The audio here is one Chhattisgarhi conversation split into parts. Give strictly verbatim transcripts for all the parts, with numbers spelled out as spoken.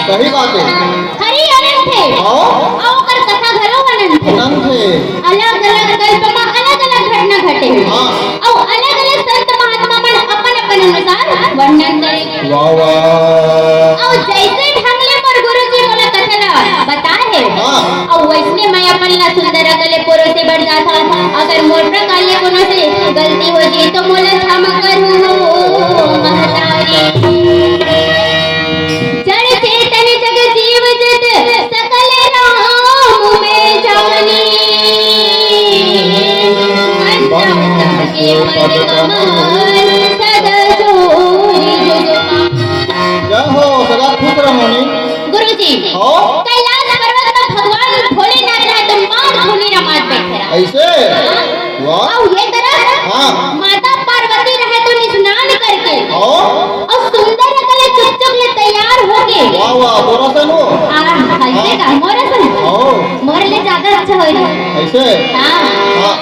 सही बात हे। हरि अनंत हे। हाँ। अउ ओकर कथा घलो अनंत हे। अनंत हे। अलग-अलग कल्प म अलग-अलग घटना घटे हे। हाँ। अउ अलग-अलग संत महात्मा मन अपन-अपन अनुसार वर्णन करे। वाह, वाह। अउ जइसे ढंग ले मोर गुरुजी मोला कथा ला बताए हे, हाँ। अउ वइसने मैं अपन ला सुंदर अकल ले परोसे बर जात हँव। अगर मोर प्रकार ले कोनो से गलती हो जाही तो मोला क्षमा करहू महतारी। जड़ चेतन जग जीव जत सकल राम में जानी। अंत सबके पद कमल सदा जोरी जुग पानी। जय हो, सदा खुश रहो नी। गुरुजी, हाँ? कैलाश पर्वत में भगवान भोलेनाथ रहे तो मार धूनी ला मार बैठे रहे। अइसे? हाँ। वाह। अउ ये तरफ हाँ। माता पार्वती रहे तो स्नान करके हाँ। अउ सुंदर अकल ले चुप चुप ले तैयार होके। वाह, वाह, तोर असन हो। हाँ, अइसे का, मोर असन। हाँ। मोर ले ज्यादा अच्छा होही। अइसे? हाँ। हाँ।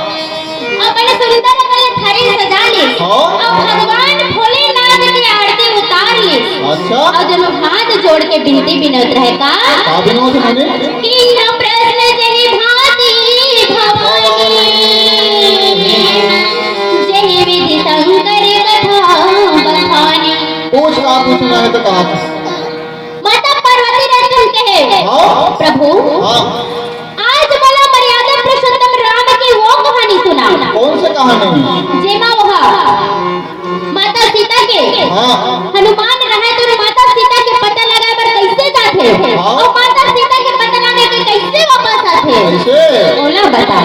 अपन सुंदर अकल ले थारी सजा ले। हाँ। अउ भगवान भोलेनाथ के आरती उतार ले। अच्छा। अउ जब हाथ जोड़ के बिनती बिनत रहे का? का बिनोद माने? कीन्ह प्रश्न जहि भाँति भवानी, जहि विधि शंकर कथा बखानी। पूछ, का पूछना हे तो कहा। माता पार्वती रहे त कहे, हाँ। प्रभु, हाँ। आज मोला मर्यादा पुरुषोत्तम राम के वो कहानी सुना। कौन से कहानी? जेमा वो माता सीता के हाँ। हनुमान रहे तो माता सीता के पता लगाए बर कइसे जाथे? हाँ। अउ माता सीता के पता लगा के कइसे वापस आथे? कइसे? ओला बता।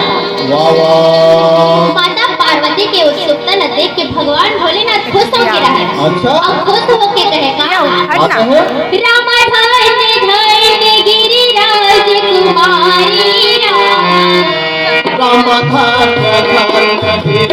वाह, वाह। माता पार्वती के उत्सुकता ल देख के भगवान भोलेनाथ खुश होके रहे। अच्छा। अउ खुश होके कहे का? का कहे? राम धन्य धन्य गिरिराज कुमारी राम। राम धन्य धन्य